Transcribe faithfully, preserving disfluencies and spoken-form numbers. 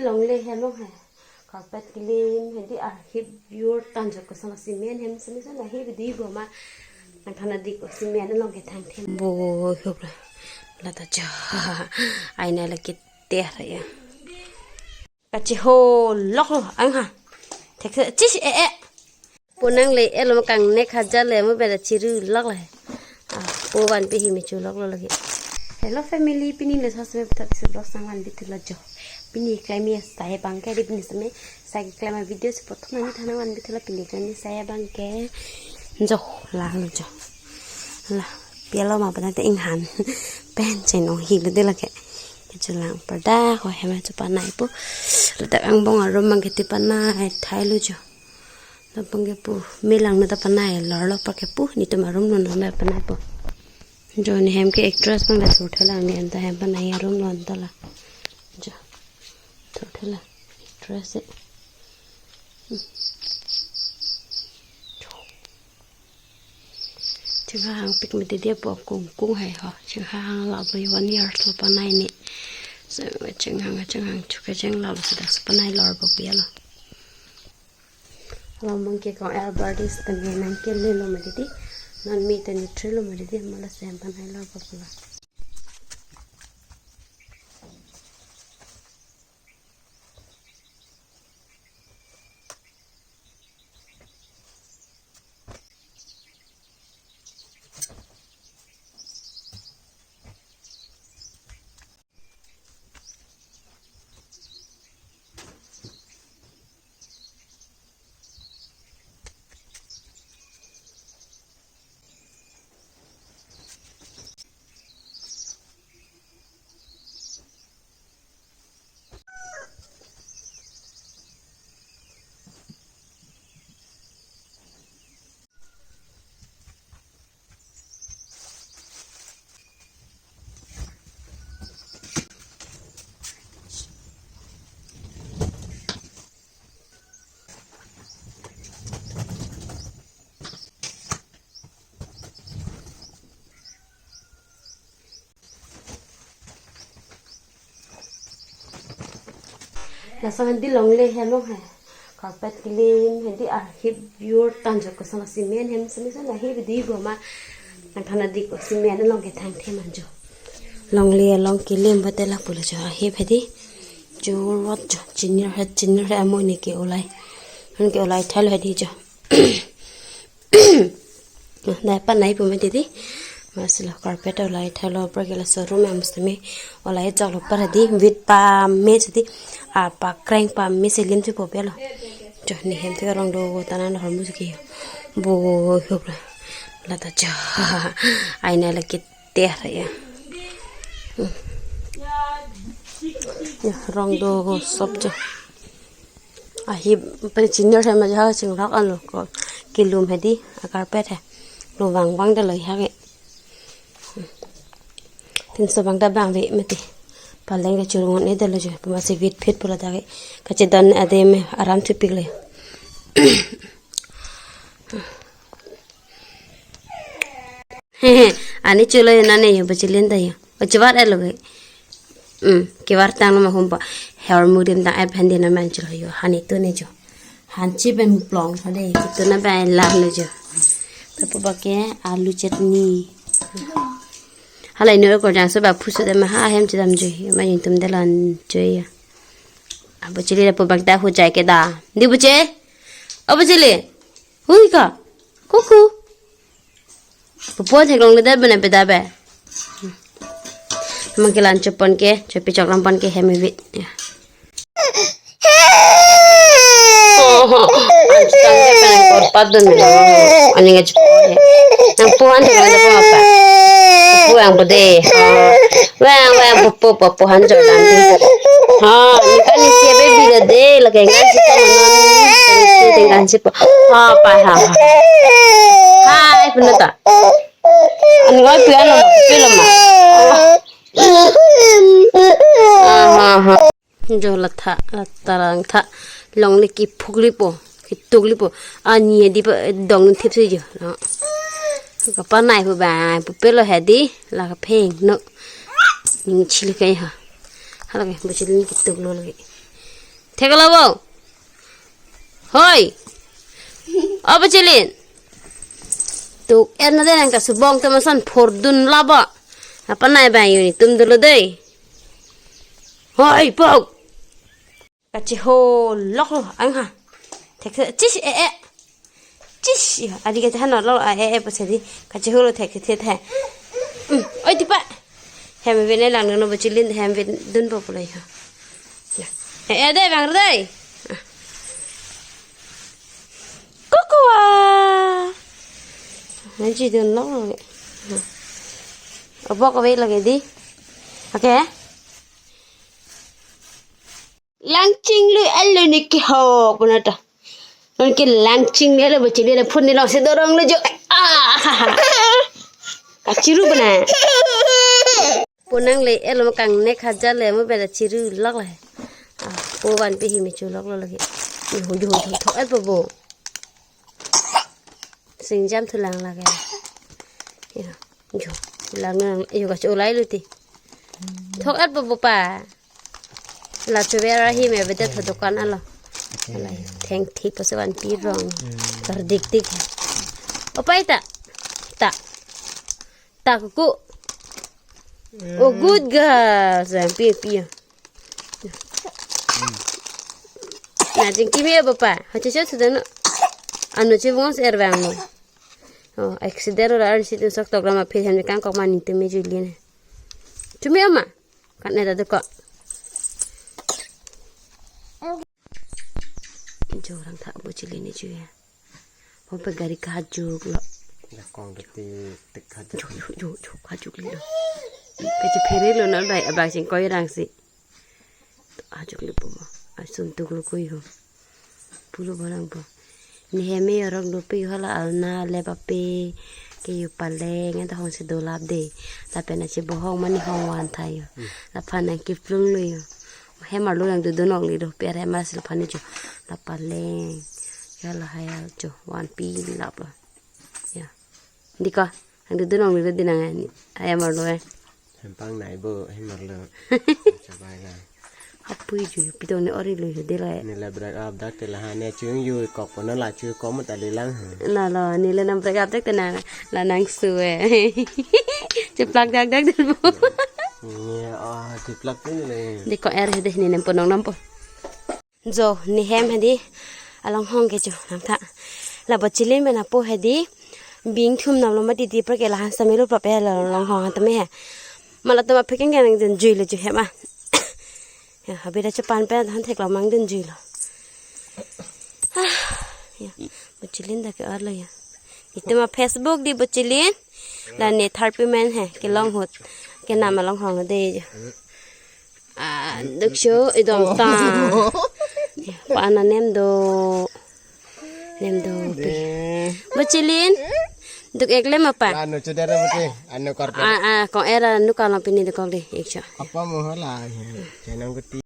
Longle hem along he. Carpet kilim hedi ahip yur tanjok kosong cement hem semi sana hip di bo ma. Nang thana dik cement along ke thang them. Bo hup la. Lata cha. Aina la kit ter ya. Kachiho lok lo ang ha. Thek se chis e e. Punang le elo kang nek hajar le mo bela chiru lok le. Ah, po van pe hi me chu lok lo lagi. Hello family, pini le sas me putha pisu vlog sang van bithu lo jo. Pini klem ya saya bang ke di pini seme saya klem video si prothom ani thana van bithu lo pini klem ya saya bang ke. Jo la lo jo. La pialo ma bana te inghan. Pen chen ong hi lo de lake. Kechulang perda ko hema chu panai po. Letak angbong arum mang ke ti panai thai lo jo. Labang ke pu, melang na ta panai lor lo pa ke pu, netum arum lo na me panai po. Jo ne hem ke actress bang la sur thela ne anta hem panai arum lo anta la. Jo. Sur thela actress e. Chinghang pik mati dia po kung kung hai ho. Chinghang la bo one year lo panai ne. So chinghang chinghang chuke cheng la lo sida su panai lor po pialo. Along mangke kong Albert is the main nang ke le lo ma titi. Non mi tani thri lo ma titi mala sem panai lo ko pula. Lason hedi longle hem along he. Carpet kilim hedi ahip yur tanjok kosong cement hem semi sana hip di bo ma. Nang thana dik cement along ke thang them anjo. Longle along kilim bate la pulo jo ahip hedi. Jur wat jo chinir he chinir he amo ne ke olai. Han ke olai thal hedi jo. Dai panai pu me titi. Masilo carpet olai thalo per ke laso room em semi olai jok lo per di vit pa me titi. A pa kreng pa me selim si po pelo. Jo ne hem ti rong do tanan hormu si ke. Bo hup la. Lata cha. Aina la kit ter ya. Ya, rong do sop jo. Ahi pe chinir hem aja chinglok anlo ko kilum hedi a carpet he. Lo vang vang de lo ha ke. Tin so bang da bang ve mati. Paleng ke churung ne de lo jo. Puma se vit phit pula da ke. Kachedon ade me aram thupik le. Ani chulo na ne yo bachilin da yo. Ochivar elo ke. Hmm, kivar tang ma humpa. Hor mudim tang ai phan dina man chulo yo. Hani to ne jo. Hanchi pen plong thade. Kitu na bai lam lo jo. Tapu bake alu chutney. Halai no ko jang so ba phusu de ma ha hem chidam jo. Ma yin tum de lan jo ya. Abu chili da pu bak da hu jai ke da. Di bu che. Abu chili. Hui ka. Kuku. Pupu theklong le dai bena peda be. Mangkilan chopon ke, chopi choklam pon ke hemi vit. Ya. Oh, anchutang ke penang korpat dun. Ani ngaj po he. Nang puan theklong le po apa? Puan po de. Weng weng pupu pupu han jordan di. Ha, ni kan ni siapa bila de lagi kan si kan non. Kan si kan si po. Ha, pa ha. Hai, punata. Anu ai pian lo, pilo ma. Ha ha ha. Jo la tha, la tarang tha. Longle kiphukli po, kitukli po. Ani di pa dong thip si jo. No. Kapanai pu ba, pu pelo hedi, la kapheng no. Ning chili kai ha. Hala ke, bu chili kituk lo lagi. Thek lo bo. Hoi. O Bochelin. Tuk en na de nang ta subong te masan phordun la bo. Apa nai bang yuni tum dulu dei. Hoi pok. Kacheho lok lo ang ha. Thek thek chis e e. Chis ya. Adi kacheho lok lo a e e pusi di. Kacheho lo thek thek thek. Hmm. Oi tipa. Hem vin e lang no Bochelin hem vin dun po pulai ha. Ya. E e dei bang dei. Kukua. Nanji dun lok lo. Obok ave lagi di. Oke. Langching lu elo ne kehok puna ta. Non ke langching ne lo Bochelin le phone ne lo si dorong lo jo. Ah. Kachiru puna. Punang le elo kang ne khaja le mo bela chiru lok le. Ah, po van pe hi me chu lok lo lagi. Yo yo yo thok et po bo. Singjam thu lang lagi. Ya. Jo, lang lang, yo kacho lai luti. Thok et po bo pa. La chuver ahi me bede tho dukan alo. Ala, theng thik ko se van pi rong. Tar dik dik. Opai ta. Ta. Ta kuku. Oh, good girl. Sa pi pi. Na jing kimi ya bapa. Hachi chat sudah no. Anu cibung se erwang mo. Oh, accident ora an situ sok tok lama phir hem kangkok mani te me Julian. Tumi ama. Kan ada deko. Jo rang tha Bochelin ne ju ya. Hope gari kajuk lo. Jakong dati tik kajuk. Jo jo jo jo kajuk lo. Kache phere lo na dai abang sing koi rang si. Ajuk le po mo. Asun tuk lo koi ho. Pulo barang po. Ne hem me yorok dopi hala alna le bape ke yo paleng anta hong si dolap de. Lapen achi bohong mani hong van tha yo. Hmm. Laphan nang kiplung lo yo. Hem arlo nang dudun ong li do per hem arlo si laphan ne jo. La paleng. Ya la haya jo van pi lap lo. Ya. Diko. Nang dudun ong li do di nang eh. Hem arlo eh. Hempang nai bo, hem arlo. Chabai la. Apui ju, pitong ne ori lo ju de la. Ne la break up dak te la ha ne chung ju kok po na la chu ko mo ta le lang ha. Na lo, ne le nang break up dak te na la nang su eh. Cheplak dak dak dan bo. Ne ah cheplak te le. De ko er he de ne nem po nong nam po. Jo, ne hem hedi. Along hong ke jo, nang tha. La Bochelin bena po hedi. Bing thum nam lo mati di per ke la han sami lo prap eh la long hong han tame he. Mala tama phekeng ke nang den jui le jo hem a. Ya, habida chepan pen han thek lo mang den jui lo. Ah, ya, Bochelin dak ke ar lo ya. Itum a Facebook di Bochelin. La ne tharpi men he, kelong hut. Ke nam along hong de jo. Ah, duk sho idong ta. Pa ana nem do. Nem do pe. De. Bochelin. Duk ek lem apa? Anu cedera bete, anu karpet. Ah, ah, kong era nu kalong pini dekok de, ek sho. Apa mo hala? Jangan kuti.